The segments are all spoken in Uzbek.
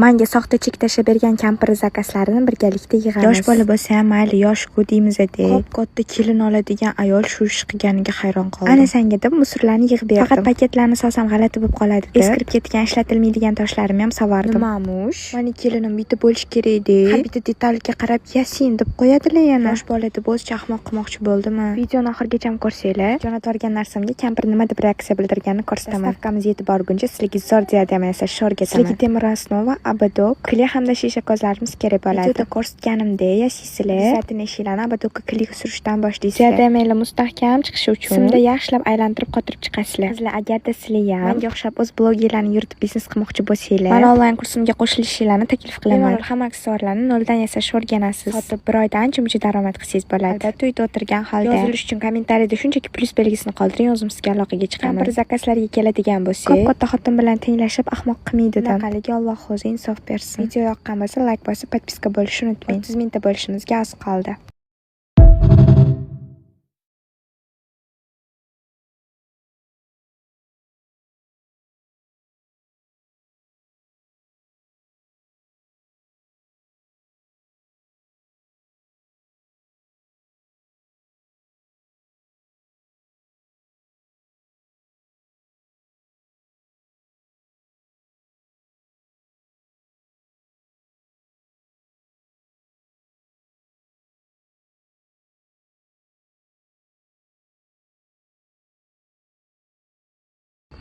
Manga soxta chek tashlab bergan kampir zakazlarini birgalikda yig'amiz. Yosh bola bo'lsa ham mayli, yosh-ku deymiz-da. Kop-katta kelin oladigan ayol shu ish qilganiga hayron qoldim. Ana sanga deb musorlarni yig'ib berdim. Faqat paketlarni solsam g'alati bo'lib qoladi deb. Eskirib ketgan ishlatilmaydigan toshlarimni ham sovardim. Nimamush? Mani kelinim bitta bo'lish kerak de. Har bitta detalga qarab yasin deb qo'yadilar yana. Yosh bola deb o'zicha ahmoq qilmoqchi bo'ldimi? Videoni oxirigacha ko'rsanglar, jo'natib narsamga kampir nima deb reaksiya bildirganini ko'rsataman. Доставка miz yetib borguncha sizlarga zo'r diadema yasashni o'rgataman. Sizlarga temir основа, ободок, клей hamda shisha ko'zlarimiz kerak bo'ladi. Videoda ko'rsatganimdek yasaysizlar. Обязательно ishinglarni ободок ka клей surishdan boshlaysizlar. Diademalar mustahkam chiqishi uchun simda yaxshilab aylantirib qotirib chiqasizlar. Qizlar, agarda sizlar ham menga o'xshab o'z bloginglarni yuritib biznes qilmoqchi bo'lsanglar, mani onlayn kursimga qo'shilishinglarni taklif qilaman. Bemalol hamma aksessuarlarni noldan yasashni o'rganasiz. Sotib bir oyda ancha-muncha daromad qilsangiz bo'ladi. Albatta uyda o'tirgan holda. Yozilish uchun kommentariyada shunchaki plyus belgisini qoldiring, o'zim sizga aloqaga chiqaman. Kampir zakazlarga keladigan bo'lsak, ko'p katta xotin bilan tenglashib ahmoq qilmaydi. Bunaqaliga Alloh o'zi insof bersin. Video yoqqan bo'lsa, layk bosib, подписка bo'lishni unutmang. 30 mingta bo'lishimizga oz qoldi.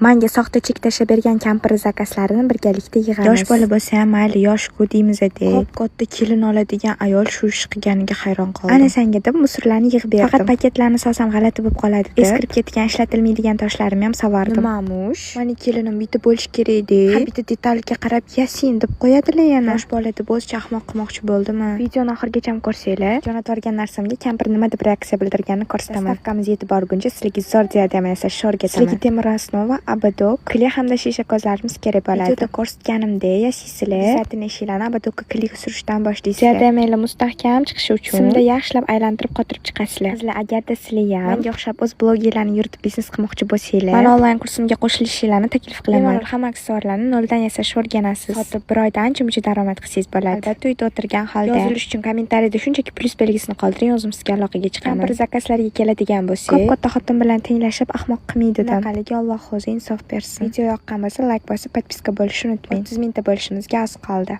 Manga soxta chek tashlab bergan kampir zakazlarini birgalikda yig'amiz. Yosh bola bo'lsa ham mayli, yosh-ku deymiz-da. Kop-katta kelin oladigan ayol shu ish qilganiga hayron qoldim. Ana sanga deb musorlarni yig'ib berdim. Faqat paketlarni solsam g'alati bo'lib qoladi deb. Eskirib ketgan ishlatilmaydigan toshlarimni ham sovardim. Nimamush? Mani kelinim bitta bo'lish kerak de. Har bitta detalga qarab yasin deb qo'yadilar yana. Yosh bola deb o'zicha ahmoq qilmoqchi bo'ldimi? Videoni oxirigacha ko'rsanglar, jo'natib narsamga kampir nima deb reaksiya bildirganini ko'rsataman. Доставка miz yetib borguncha sizlarga zo'r diadema yasashni o'rgataman. Sizlarga temir основа, ободок, клей hamda shisha ko'zlarimiz kerak bo'ladi. Videoda ko'rsatganimdek yasaysizlar. Обязательно ishinglarni ободок ka клей surishdan boshlaysizlar. Diademalar mustahkam chiqishi uchun simda yaxshilab aylantirib qotirib chiqasizlar. Qizlar, agarda sizlar ham menga o'xshab o'z bloginglarni yuritib biznes qilmoqchi bo'lsanglar, mani onlayn kursimga qo'shilishinglarni taklif qilaman. Bemalol hamma aksessuarlarni noldan yasashni o'rganasiz. Sotib bir oyda ancha-muncha daromad qilsangiz bo'ladi. Albatta uyda o'tirgan holda. Yozilish uchun kommentariyada shunchaki plyus belgisini qoldiring, o'zim sizga aloqaga chiqaman. Kampir zakazlarga keladigan bo'lsak, ko'p katta xotin bilan tenglashib ahmoq qilmaydi. Bunaqaliga Alloh o'zi insof bersin. Video yoqqan bo'lsa, layk bosib, подписка bo'lishni unutmang. 30 mingta bo'lishimizga oz qoldi.